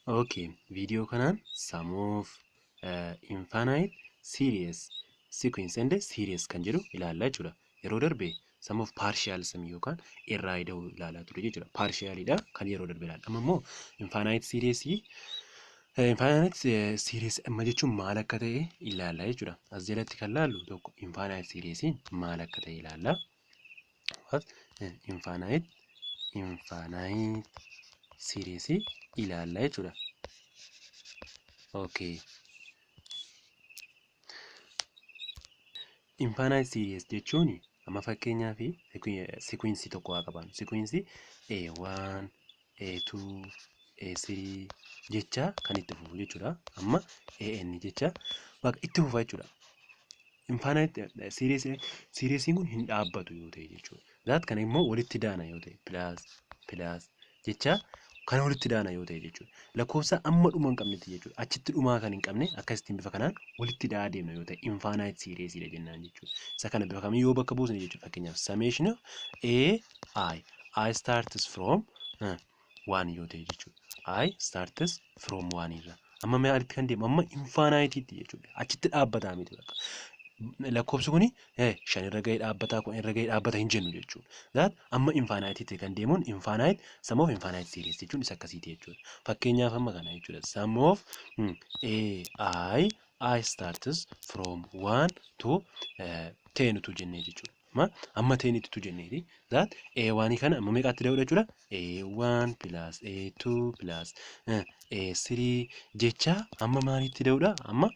Okay, viidiyoo kanaan sum of infinite series, sequence and series kan jedhu ilaallaa jechuudha. Yeroo darbe sum of partial sum yookaan irraa ida'uu ilaalaa ture jechuudha. Partialidha kan yeroo darbe ilaalla. Amma immoo infinite series, infinite series amma jechuun maal akka ta'e ilaallaa jechuudha. As jalatti kan laallu tokko infinite series maal akka ta'e ilaalla. Infinite series ilaalla jechuudha. Okay. Infinite series jechuun amma fakkeenyaaf sequence tokko haa qabaannu. Sequence A1, A2, A3 jecha kan itti fufu jechuudha. Amma AN jecha bakka itti fufa jechuudha. Infinite series seriesiin kun hin dhaabbatu yoo ta'e jechuudha. That kana immoo walitti daana yoo ta'e, plus plus jecha kan walitti daana yoo ta'e jechuudha. Lakkoofsa amma dhuma hin qabnetti jechuudha. Achitti dhumaa kan hin qabne akkasittiin bifa kanaan walitti da'aa deemna yoo ta'e, infinite series dha jennaan jechuudha. Isa kana bifa kamiin yoo bakka buusne jechuudha. Fakkeenyaaf summation of A I, I starts from 1 yoo ta'e jechuudha. I starts from 1 irra. Amma maalitti kan deemu? Amma infiniteetti jechuudha. Achitti dhaabbataa miti bakka. Lakkoofsi kuni shan irra gahee dhaabbataa, 10 irra gahee dhaabbata hin jennu jechuudha. That amma infiniteetti kan deemuun infinite, sum of infinite series jechuun isa akkasiiti jechuudha. Fakkeenyaaf amma kana jechuudha. Sum of A I, I starts from 1 to 10 tu jennee jechuudha. Amma 10 tu jenneeti. That A1 kana amma meeqaatti da'uudha jechuudha? A1 plus A2 plus A3 jecha amma maalitti da'uudha? Amma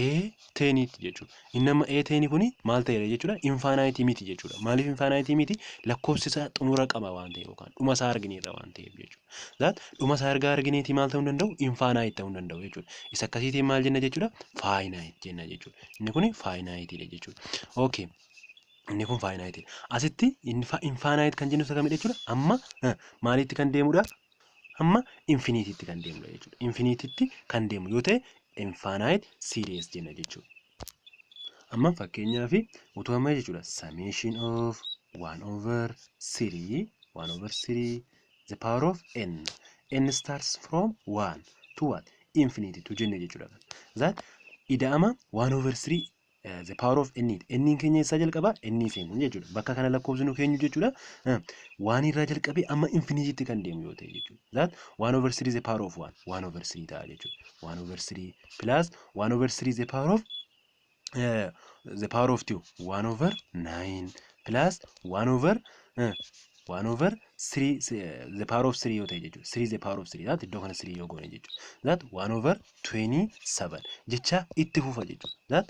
A10 jechuudha. Inni amma A10 kuni maal ta'eera jechuudha? Infinite miti jechuudha. Maaliif infinite miti? Lakkoofsi isaa xumura qaba waan ta'eef yookaan dhuma isaa argineerra waan ta'eef jechuudha. That dhuma isaa erga argineeti maal ta'uu hin danda'u? Infinite ta'uu hin danda'u jechuudha. Isa akkasiitiin maal jenna jechuudha? Finite jenna jechuudha. Inni kuni finite dha jechuudha. Okay. Inni kun finite dha. Asitti infinite kan jennu isa kamidha jechuudha? Amma maalitti kan deemudha? Amma infinitiitti kan deemudha jechuudha. Infinitiitti kan deemu yoo ta'e infinite series jenna jechuudha. Amma fakkeenyaaf utuu amma jechuudha summation of 1 over 3, 1 over 3 the power of n, n starts from 1 to what? Infinity to jenne jechuudha. That ida'ama 1 over 3 the power of n, n keenya eessaa jalqaba? N isheen kun jechuudha. Bakka kana lakkoofsi nu keenyu jechuudha. 1 irraa jalqabee amma infinitiitti kan deemu yoo ta'e jechuudha. That 1 over 3 the power of 1, 1 over 3 ta'a jechuudha. 1 over 3 plus 1 over 3 the power of 2, 1 over 9 plus 1 over 1 over 3 the power of 3 yoo ta'e jechuudha. 3 the power of 3, that iddoo kana 3 yoo goone jechuudha. That 1 over 27 jecha itti fufa jechuudha. That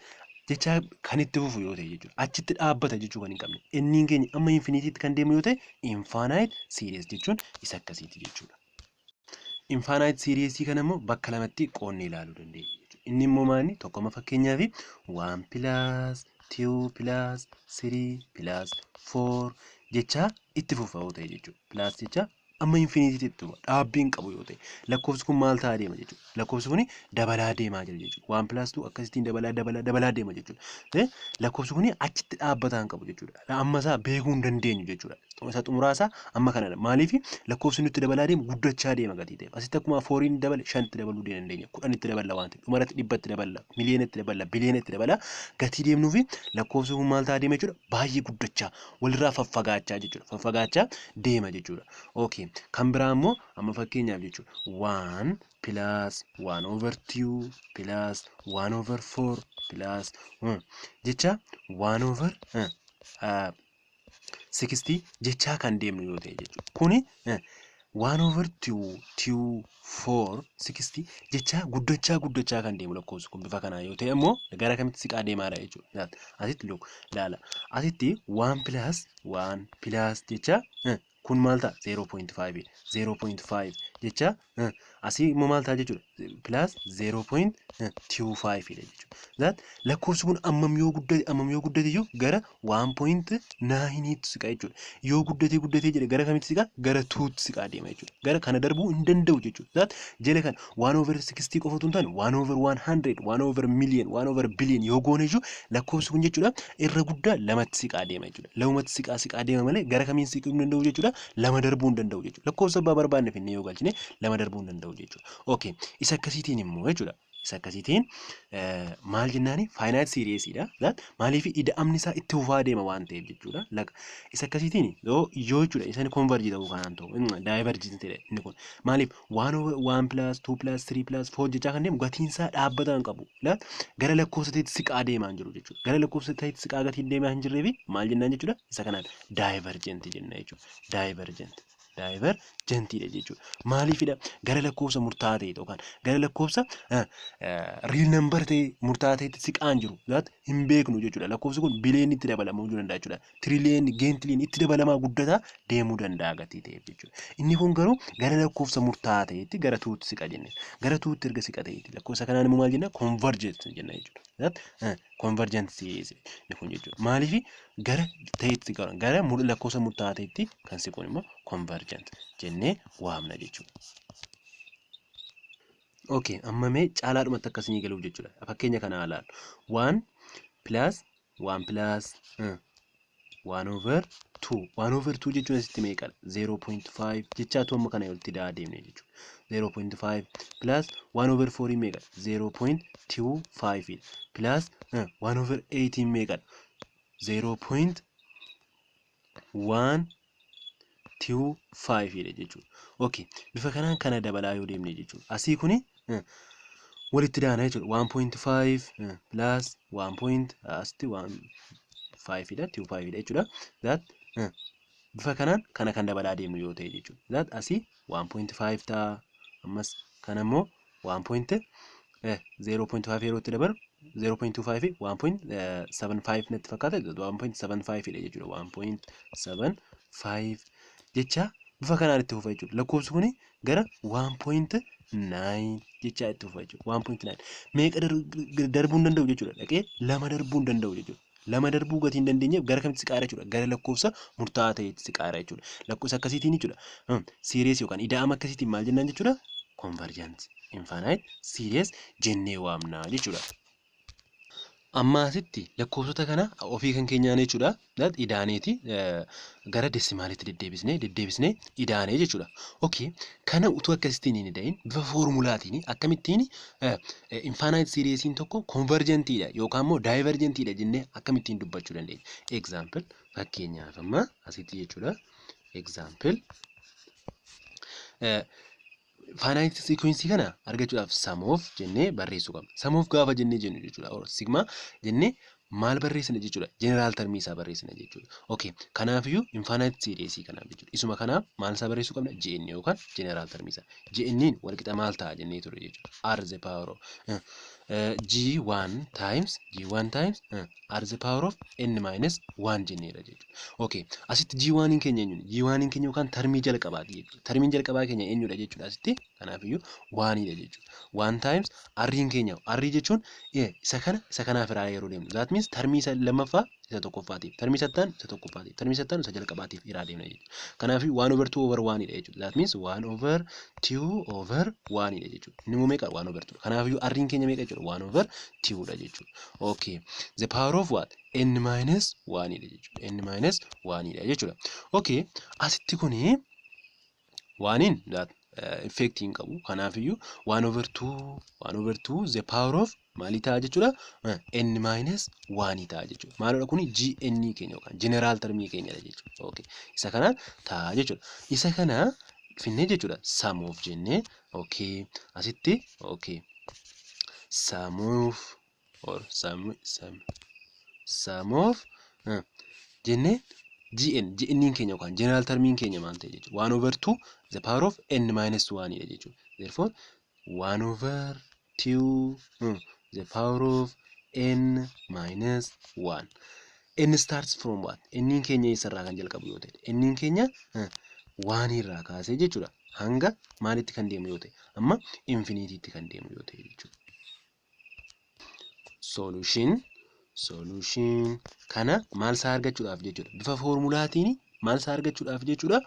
jecha kan itti fufu yoo ta'e jechuudha. Achitti dhaabbata jechuu kan hin qabne. Inni keenya amma infinitiitti kan deemu yoo ta'e infinite series jechuun isa akkasiiti jechuudha. Infinite series kana immoo bakka lamatti qoodnee ilaaluu dandeenya jechuudha. Inni immoo maali? Tokkoma fakkeenyaaf 1 plus 2 plus 3 plus 4 jecha itti fufa yoo ta'e jechuudha. Plus jecha amma infinitiitti itti fufa. Dhaabbii hin qabu yoo ta'e lakkoofsi kun maal ta'aa deema jechuudha. Lakkoofsi kun dabalaa deemaa jira jechuudha. 1 plus 2 akkasittiin dabalaa dabalaa dabalaa deema jechuudha. Lakkoofsi kun achitti dhaabbataa hin qabu jechuudha. Amma isaa beekuu hin dandeenyu jechuudha. Isa xumuraa isaa amma kanadha. Maaliif lakkoofsi nutti dabalaa deemu guddachaa deema gatii ta'eef. Asitti akkuma 4 dabale 5tti dabaluu dandeenya. 10tti daballa waan ta'eef. Dhumarratti 100tti daballa, miliyoonatti daballa, biliyoonatti dabala. Gatii deemnuu fi lakkoofsi kun maal ta'aa deema jechuudha. Baay'ee guddachaa walirraa faffagaachaa jechuudha. Faffagaachaa deema jechuudha. Okay. Kan biraa immoo amma fakkeenyaaf jechuudha. 1 plus 1 over 2 plus 1 over 4 plus jecha 1 over 60 jechaa kan deemnu yoo ta'e jechuudha. Kuni 1 over 2 2 4 60 jechaa guddachaa guddachaa kan deemu lakkoofsi kun bifa kanaa yoo ta'e immoo gara kamitti siqaa deemaadha jechuudha. Asitti look ilaala. Asitti 1 plus 1 plus jecha kun maal ta'a? 0.5, 0.5 jecha asii immoo maal ta'a jechuudha? Plus 0.25 dha jechuudha. That lakkoofsi kun ammam yoo guddate, ammam yoo guddate iyyuu gara 1.9 tti siqa jechuudha. Yoo guddatee guddatee jedhe gara kamitti siqa? Gara 2 tti siqaa deema jechuudha. Gara kana darbuu hin danda'u jechuudha. That jala kan 1 over 60 qofa otoo hin taane 1 over 100, 1 over million, 1 over billion yoo goone iyyuu lakkoofsi kun jechuudha irra guddaa lamatti siqaa deema jechuudha. Lamatti siqaa siqaa deema malee gara kamiin siquu hin danda'u jechuudha. Lama darbuu hin danda'u jechuudha. Lakkoofsa abbaa barbaanne finnee yoo galchine deemne lama darbuu hin danda'u jechuudha. Okay, isa akkasiitiin immoo jechuudha. Isa akkasiitiin maal jennaani? Finite seriesiidha. Maaliif? Ida'amni isaa itti fufaa deema waan ta'eef jechuudha. Isa akkasiitiin yoo jechuudha isaan converge ta'uu kanaan ta'u diverge ta'e inni kun maaliif one one plus two plus three plus four jechaa kan deemu gatiin isaa dhaabbataa hin qabu. Gara lakkoofsa ta'etti siqaa deemaa hin jiru jechuudha. Gara lakkoofsa ta'etti siqaa gatiin deemaa hin jirree fi maal jennaan jechuudha? Isa kanaan divergent jenna jechuudha. Divergent. Divergentiidha jechuudha. Maaliifidha? Gara lakkoofsa murtaa'aa ta'e yookaan gara lakkoofsa real number ta'e murtaa'aa ta'etti siqaa hin jiru. Hin beeknu jechuudha. Lakkoofsi kun biliyoonni itti dabalamuu danda'a jechuudha. Tiriliyoonni, geentiliyoonni itti dabalamaa guddataa deemuu danda'a gatii ta'eef jechuudha. Inni kun garuu gara lakkoofsa murtaa'aa ta'etti gara twotti siqa jenne. Gara twotti erga siqa ta'etti lakkoofsa kanaan immoo maal jenna? Convergent jenna jechuudha. Convergent inni kun jechuudha. Maaliif? Gara ta'etti, gara lakkoofsa murtaa'aa ta'etti kan siquun immoo convergent jennee waamna jechuudha. Okay, amma mee caalaadhumatti akkasii galuuf jechuudha. Fakkeenya kana ilaalu. One plus one plus one over two. One over two jechuun asitti meeqadha? 0.5 jechaatu amma kana olitti daa deemne jechuudha. 0.5 plus one over four meeqadha? 0.25 plus one over eighteen meeqadha? 0.125 dha jechuudha. Okay, bifa kanaan kana dabalaa yoo deemne jechuudha. Asii kuni walitti daana jechuudha. 1.5 plus 1 point asitti 1 5 dha, 2 5 dha jechuudha. That bifa kanaan kana kan dabalaa deemnu yoo ta'e jechuudha. That asii 1.5 ta'a. Ammas kana immoo 1.0.5 yeroo itti dabalu 0.25 fi 1.75 natti fakkaata, 1.75 dha jechuudha. 1.75 jecha bifa kanaan itti fufa jechuudha. Lakkoofsi kuni gara 1.9 jecha itti fufa jechuudha. 1.9 meeqa darbuu hin danda'u jechuudha. Dhaqee lama darbuu hin danda'u jechuudha. Lama darbuu gatii hin dandeenyeef gara kamitti siqaara jechuudha? Gara lakkoofsa murtaa'aa ta'etti siqaara jechuudha. Lakkoofsa akkasiitiin jechuudha. Series yookaan ida'ama akkasiitiin maal jennaan jechuudha? Convergent infinite series jennee waamna jechuudha. Amma asitti lakkoofsota kana ofii kan keenyaan jechuudha idaaneeti gara decimalitti deddeebisnee deddeebisnee idaanee jechuudha. Okay, kana utuu akkasittiin hin ida'in bifa foormulaatiin akkamittiin infinite seriesiin tokko convergentiidha yookaan immoo divergentiidha jennee akkamittiin dubbachuu dandeenya? Example, fakkeenyaaf amma asitti jechuudha. Example, finite sequence kana argachuudhaaf sum of jennee barreessuu qabna. Sum of gaafa jennee jennu jechuudha. Sigma jennee maal barreessina jechuudha? General termii isaa barreessina jechuudha. Okay, kanaafiyyuu infinite series kanaaf jechuudha. Isuma kanaaf maal isaa barreessuu qabna? GN yookaan general termii isaa. GN walqixa maal ta'a jennee ture jechuudha. R the power of G1 times G1 times R the power of n minus 1 jenneera jechuudha. Okay, asitti G1 keenya eenyudha? G1 keenya yookaan termii jalqabaati jechuudha. Termiin jalqabaa keenya eenyudha jechuudha asitti? Kanaafiyyuu 1dha jechuudha. 1 times R keenya, R jechuun isa kana isa kanaaf irraa yeroo deemnu. That means termii isa lammaffaa isa tokkoffaatiif, termii isa itti isa tokkoffaatiif, termii isa itti isa jalqabaatiif irraa deemna jechuudha. Kanaafuu 1 over 2 over 1 dha jechuudha. That means 1 over 2 over 1 dha jechuudha. Inni immoo meeqa? 1 over 2. Kanaafiyyuu R keenya meeqa jechuudha? 1 over 2 dha jechuudha. Okay. The power of what? N minus 1 dha jechuudha. N minus 1 dha jechuudha. Okay. Asitti kuni oneiin that effect hin qabu. Kanaafiyyuu 1 over 2 1 over 2 the power of maalii ta'a jechuudha? N minus 1 ta'a jechuudha. Maalidha kuni? GN keenya yookaan general termii keenyadha jechuudha. Okay. Isa kana ta'a jechuudha. Isa kana finnee jechuudha. Sum of jennee, okay. Asitti, okay. Sum of or sum of jennee GN GN keenya yookaan general termiin keenya maal ta'e jechuudha? 1 over 2 the power of n minus 1 dha jechuudha. Therefore 1 over 2 the power of n minus 1. N starts from what? N keenya eessarraa kan jalqabu yoo ta'e, n keenya one irraa kaasee jechuudha. Hanga maalitti kan deemu yoo ta'e, amma infinityitti kan deemu yoo ta'e jechuudha. Solution kana maal isaa argachuudhaaf jechuudha? Bifa foormulaatiin maal isaa argachuudhaaf jechuudha?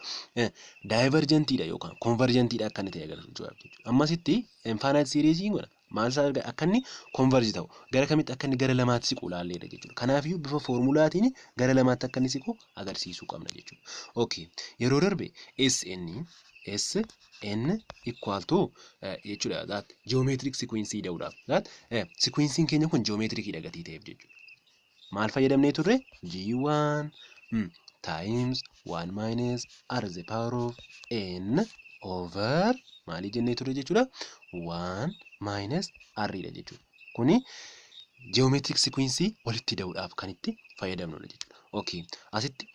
Divergentiidha yookaan convergentiidha akka inni ta'e agarsiisuudhaaf jechuudha. Ammasitti infinite seriesiin godha. Maal isaa akka inni converge ta'u, gara kamitti akka inni gara lamaatti siqu ilaalleedha jechuudha. Kanaafiyyuu bifa foormulaatiin gara lamaatti akka inni siqu agarsiisuu qabna jechuudha. Okay, yeroo darbe SN S N equal to jechuudha. That geometric sequence da'uudhaaf. That sequencing keenya kun geometric dha gatii ta'eef jechuudha. Maal fayyadamnee turre? G1 times 1 minus r the power of n over maalii jennee turre jechuudha? 1 minus r dha jechuudha. Kuni geometric sequence walitti da'uudhaaf kan itti fayyadamnudha jechuudha. Okay, asitti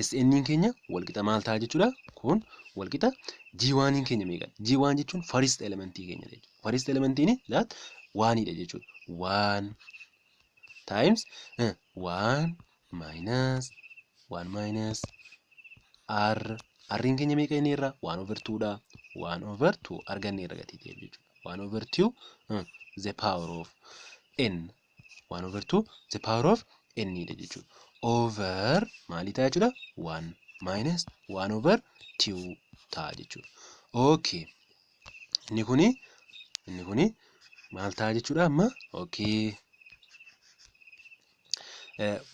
SN keenya walqixa maal ta'a jechuudha? Kun walqixa G1 keenya meeqa? G1 jechuun first elementii keenya jechuudha. First elementiin that 1 dha jechuudha. 1 times 1 minus 1 minus r, r'n keenya meeqa inni irraa? 1 over 2 dha. 1 over 2 arganne irra gatii ta'eef jechuudha. 1 over 2 the power of n, 1 over 2 the power of n dha jechuudha. Over maalii ta'a jechuudha? 1 minus 1 over 2 ta'a jechuudha. Okay. Inni kuni maal ta'a jechuudha amma? Okay.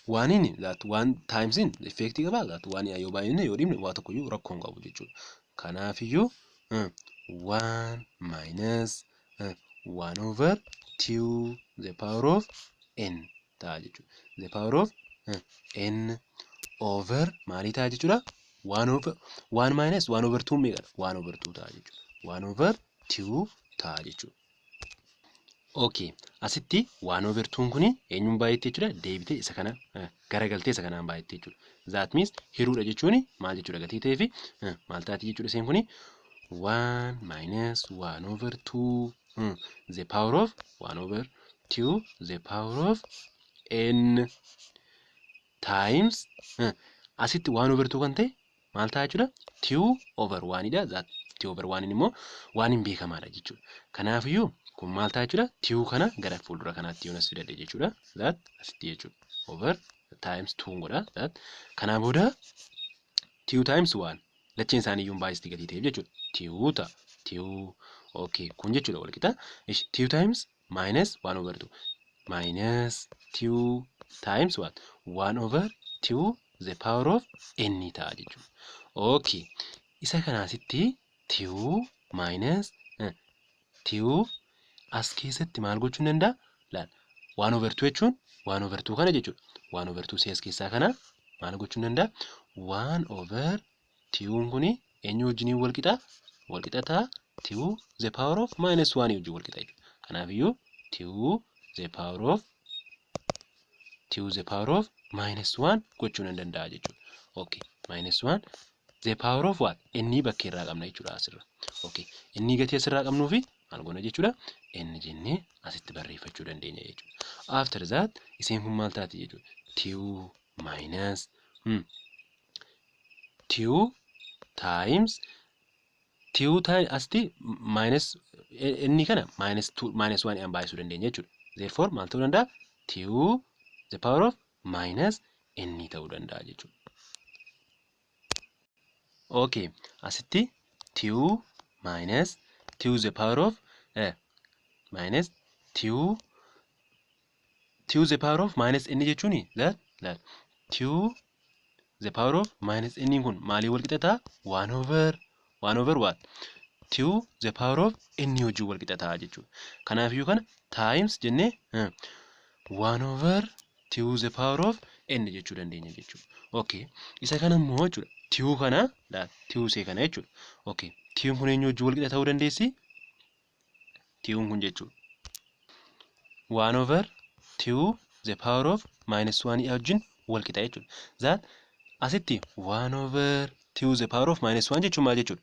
Oneiin that one timesiin effectii qabaa. That one yoo baay'inne yoo dhiibne waa tokkoyyuu rakkoo hin qabu jechuudha. Kanaafiyyuu 1 minus 1 over 2 the power of n ta'a jechuudha. The power of n over maalii ta'a jechuudha? 1 over 1 minus 1 over 2 meeqadha? 1 over 2 ta'a jechuudha. 1 over 2 ta'a jechuudha. Okay, asitti 1 over 2 kuni eenyuun baay'atte jechuudha? Deebitee isa kana garagaltee isa kanaan baay'atte jechuudha. That means hiruudha jechuun maal jechuudha gatii ta'ee fi maal taati jechuudha isheen kuni? 1 minus 1 over 2 the power of 1 over 2 the power of n times asitti 1 over 2 kan ta'e maal ta'a jechuudha? 2 over 1 dha. That 2 over 1 immoo waan hin beekamaadha jechuudha. Kanaafiyyuu kun maal ta'a jechuudha? 2 kana gara fuuldura kanaatti yoon as fidadhe jechuudha. That asitti jechuudha. Over times 2 godha. That kanaa booda 2 times 1 lacheen isaanii iyyuu baay'isti gatii ta'eef jechuudha. 2 ta'a. 2, okay, kun jechuudha wal qixa. 2 times minus 1 over 2 minus 2 times what? 1 over 2 the power of n ta'a jechuudha. Okay. Isa kana asitti 2 minus 2 as keessatti maal gochuu ni danda'a? Laal, 1 over 2 jechuun 1 over 2 kana jechuudha. 1 over 2 as keessaa kana maal gochuu ni danda'a? 1 over 2 kuni eenyu wajjiniin wal qixa? Wal qixa ta'a 2 the power of minus 1 wajjin wal qixa jechuudha. Kanaafiyyuu 2 the power of 2 the power of minus 1 gochuu nan danda'a jechuudha. Okay, minus 1 the power of what? Inni bakka irraa qabna jechuudha asirra. Okay, inni gatii asirraa qabnuu fi maal goona jechuudha? Inni jennee asitti barreeffachuu dandeenya jechuudha. After that isheen kun maal taati jechuudha? 2 minus 2 times 2 times asitti minus inni kana minus 2 minus 1 aan baay'isuu dandeenya jechuudha. Therefore maal ta'uu danda'a? 2 the power of minus n ta'uu danda'a jechuudha. Okay, asitti 2 minus 2 the power of minus 2 2 the power of minus n jechuun that that 2 the power of minus n kun maalii wal qixa ta'a? 1 over 1 over what? 2 the power of n wajjin wal qixa ta'a jechuudha. Kanaafiyyuu kana times jennee 1 over 2 the power of n jechuu dandeenya jechuudha. Okay, isa kana immoo jechuudha 2 kana 2 see kana jechuudha. Okay, 2 kun eenyu wajjin wal qixa ta'uu dandeessi? 2 kun jechuudha. 1 over 2 the power of minus 1 wajjin wal qixa jechuudha. That asitti 1 over 2 the power of minus 1 jechuun maal jechuudha?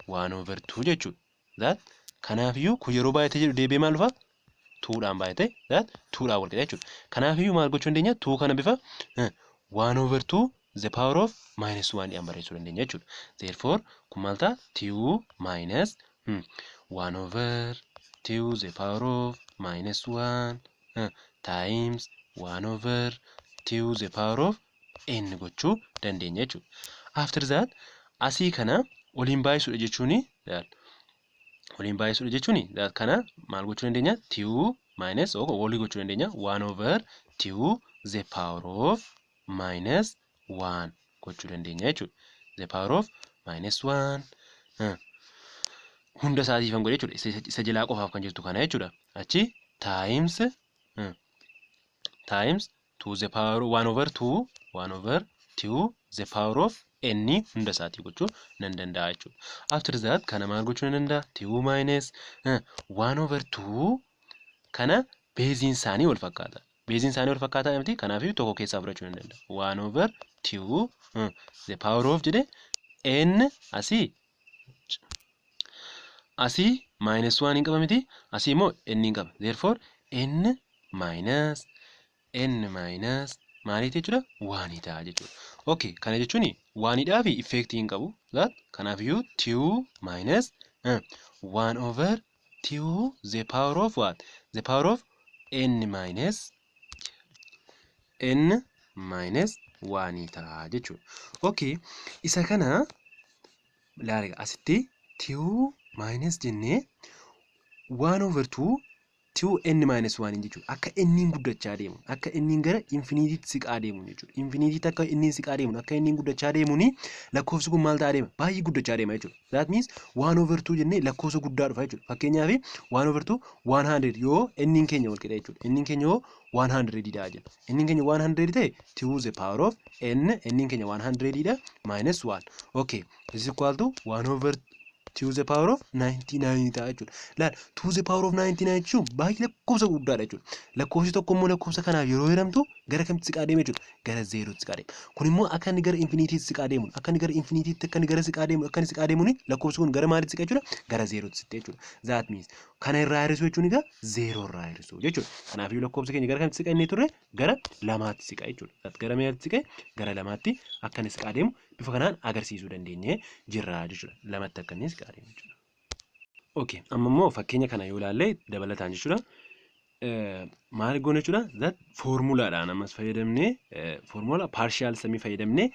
1 over 2 jechuudha. That kanaafiyyuu kun yeroo baay'atee jedhu deebi'ee maal dhufa? 2dhaan baay'ate, that 2dhaan wal qixa jechuudha. Kanaafiyyuu maal gochuu dandeenya? 2 kana bifa 1 over 2 the power of minus 1 dhaan barreessuu dandeenya jechuudha. Therefore kun maal ta'a? 2 minus 1 over 2 the power of minus 1 times 1 over 2 the power of n gochuu dandeenya jechuudha. After that asii kana waliin baay'isuudha jechuuni, waliin baay'isuudha jechuuni kana maal gochuu dandeenya? 2 minus walii gochuu dandeenya, 1 over 2 the power of minus 1 gochuu dandeenya jechuudha. The power of Minus 1 hunda isaatiif kan godhe jechuudha. Isa jalaa qofaaf kan jirtu kana jechuudha. Achi times to the power 1 over 2, 1 over 2 the power of n hunda isaatii gochuu nan danda'a jechuudha. After that kana maal gochuu nan danda'a? 2 minus 1 over 2 kana baseiin isaanii wal fakkaata. Baseiin isaanii wal fakkaataa miti, kanaafiyyuu tokko keessaa fudhachuu nan danda'a. 1 over 2 the power of jedhe n asii minus 1 hin qaba miti, asii immoo n hin qaba. Therefore n minus n minus maaliiti jechuudha? One ta'a jechuudha. Okay, kana jechuun oneiidhaa fi effectii hin qabu. That kanaafiyyuu 2 minus 1 over 2 the power of what? The power of n minus n minus 1 ta'a jechuudha. Okay, isa kana ilaali, asitti 2 minus jennee 1 over 2 2n minus 1 jechuudha. Akka inni guddachaa deemu, akka inni gara infinityitti siqaa deemu jechuudha. Infinityitti akka inni siqaa deemu, akka inni guddachaa deemuuni lakkoofsi kun maal ta'aa deema? Baay'ee guddachaa deema jechuudha. That means 1 over 2 jennee lakkoofsa guddaa dhufa jechuudha. Fakkeenyaaf 1 over 2 100 yoo n keenya wal qixa jechuudha. N keenya yoo 100 dha jenna. N keenya 100 ta'e, 2 the power of n, n keenya 100 dha, minus 1. Okay, is equal to 1 over 2 the power of 99 ta'a jechuudha. Laal, 2 the power of 99 jechuun baay'ee lakkoofsa guddaadha jechuudha. Lakkoofsi tokko immoo lakkoofsa kanaaf yeroo hiramtu gara kamitti siqaa deema jechuudha? Gara zeerootti siqaa deema. Kun immoo akka inni gara infinityitti siqaa deemu, akka inni gara infinityitti, akka inni gara siqaa deemu, akka inni siqaa deemuun lakkoofsi kun gara maalitti siqa jechuudha? Gara zeerootti siqa jechuudha. That means kana irraa hir'isuu jechuun egaa zeeroo irraa hir'isuu jechuudha. Kanaafiyyuu lakkoofsi keenya gara kamitti siqa inni turre? Gara lamaatti siqa jechuudha. That gara meeqatti siqe? Gara lamaatti akka inni siqaa deemu bifa kanaan agarsiisuu dandeenyee jirra jechuudha. Lamatti akka inni siqaa deemu jechuudha. Okay, amma immoo fakkeenya kana yoo ilaalle dabalataan jechuudha. Maal goona jechuudha? That formulaadhaan ammas fayyadamnee, formula partial sumii fayyadamnee,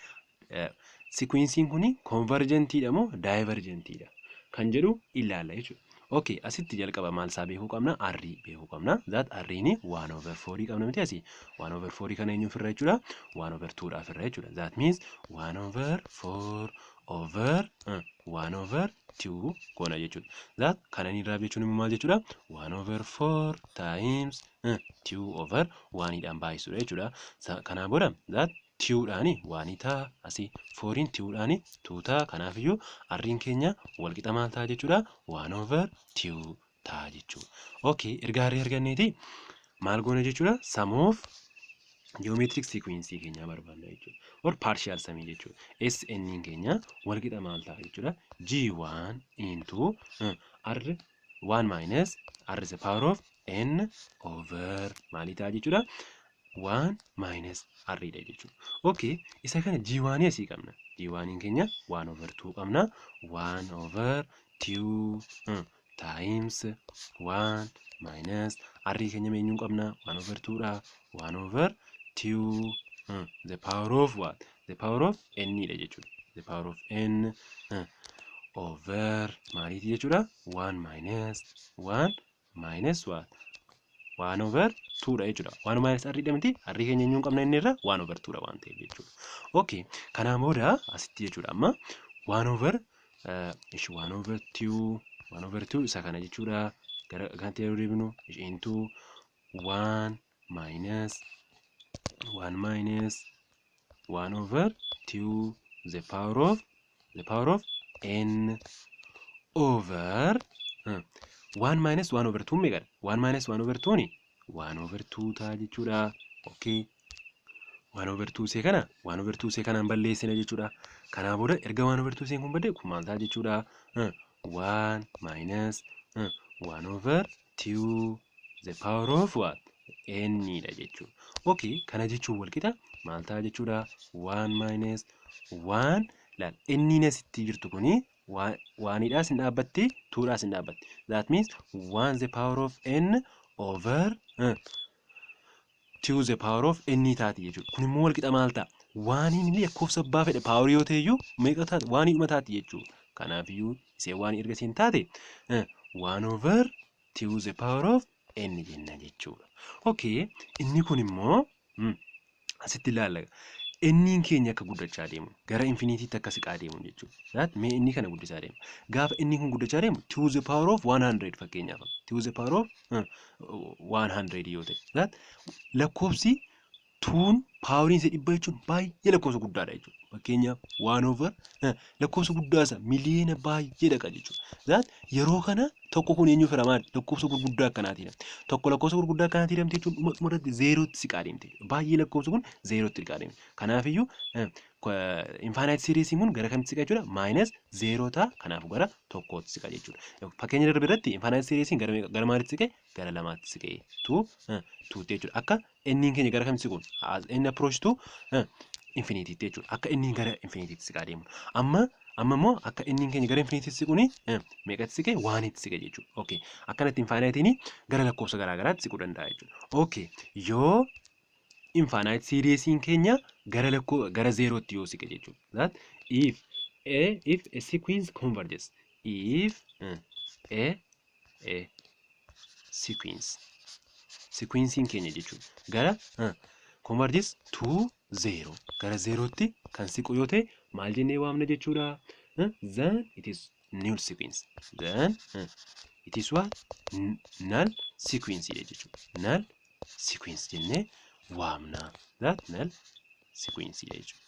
sequenceiin kun convergentiidha moo divergentiidha kan jedhu ilaalla jechuudha. Okay, asitti jalqaba maal isaa beekuu qabna? R beekuu qabna. That R'n 1 over 4 qabna miti asii. 1 over 4 kana eenyuuf irra jechuudha? 1 over 2 dhaaf irra jechuudha. That means 1 over 4 over 1 over 2 goona jechuudha. That kana inni irraa jechuun immoo maal jechuudha? 1 over 4 times 2 over 1 dhaan baay'isuudha jechuudha. Kanaa booda that 2dhaan 1 ta'a, asii 4in 2dhaan 2 ta'a. Kanaafiyyuu R'n keenya walqixa maal ta'a jechuudha? 1 over 2 ta'a jechuudha. Okay, erga R arganneeti maal goona jechuudha? Sum of geometric sequence keenya barbaanna jechuudha. Or partial sum jechuudha. SN keenya walqixa maal ta'a jechuudha? G1 into R 1 minus R is the power of n over maalii ta'a jechuudha? 1 minus R dha jechuudha. Okay, isa kana G1 asii qabna. G1 keenya 1 over 2 qabna. 1 over 2 times 1 minus R keenya eenyuun qabna? 1 over 2 dha. 1 over 2 the power of what? The power of n dha jechuudha. The power of n over maaliiti jechuudha? 1 minus 1 minus what? 1 over 2 dha jechuudha. 1 minus r dha miti, r keenya eenyuun qabna inni irra? 1 over 2 dha waan ta'eef jechuudha. Okay, kanaan booda asitti jechuudha, amma 1 over ishi 1 over 2, 1 over 2 isa kana jechuudha. Gara kanatti yeroo deebinu into 1 minus 1 minus 1 over 2 the power of n over 1 minus 1 over 2 meeqadha? 1 minus 1 over 2 ni 1 over 2 ta'a jechuudha. Okay. 1 over 2 see kana 1 over 2 see kanaan balleessina jechuudha. Kanaa booda erga 1 over 2 seen kun badde, kun maal ta'a jechuudha? 1 minus 1 over 2 the power of what? N dha jechuudha. Okay, kana jechuun wal qixa maal ta'a jechuudha? 1 minus 1, laal, n asitti jirtu kuni oneiidhaas hin dhaabbatti, twodhaas hin dhaabbatti. That means 1 the power of n over 2 the power of n taati jechuudha. Kun immoo wal qixa maal ta'a? Oneiin illee lakkoofsa abbaa fedhe powerii yoo ta'e iyyuu meeqa taati? Oneiidhuma taati jechuudha. Kanaafiyyuu isee one erga isiin taate, 1 over 2 the power of n jenna jechuudha. Okay, inni kun immoo asitti ilaalla. Inniin keenya akka guddachaa deemu, gara infinityitti akka siqaa deemu jechuudha. That mee inni kana guddisaa deema. Gaafa inni kun guddachaa deemu, to the power of 100, fakkeenyaaf to the power of 100 yoo ta'e, that lakkoofsi tuun poweriin isa 100 jechuun baay'ee lakkoofsa guddaadha jechuudha. Fakkeenyaaf one over lakkoofsa guddaa isa miliyoona baay'ee dhaqa jechuudha. That yeroo kana tokko kun eenyuuf hiramaa? Lakkoofsa gurguddaa akkanaatiin. Tokko lakkoofsa gurguddaa akkanaatiin hiramte jechuun dhuma dhumarratti zeerootti siqaa deemte. Baay'ee lakkoofsi kun zeerootti siqaa deemte. Kanaafiyyuu infinite seriesiin kun gara kamitti siqa jechuudha? Minus zeeroo ta'a. Kanaafuu gara tokkootti siqa jechuudha. Fakkeenya darbe irratti infinite seriesiin gara maalitti siqe? Gara lamaatti siqe. Two twotti jechuudha. Akka inniin keenya gara kamitti siquun? Inni approach to infinityitti jechuudha. Akka inni gara infinityitti siqaa deemu. Amma immoo akka inni keenya gara infinityitti siquuni meeqatti siqe? Oneitti siqe jechuudha. Okay. Akkanatti infinityiin gara lakkoofsa garaa garaatti siquu danda'a jechuudha. Okay. Yoo infinite seriesiin keenya gara lakkoo gara zeerootti yoo siqe jechuudha. That if a sequence converges, if a sequence, sequenceiin keenya jechuudha, gara converges to zero, gara zeerootti kan siqu yoo ta'e, maal jennee waamna jechuudha? Then it is null sequence. Then it is what? Null sequence jechuudha. Null sequence jennee waamna. That null sequence jechuudha.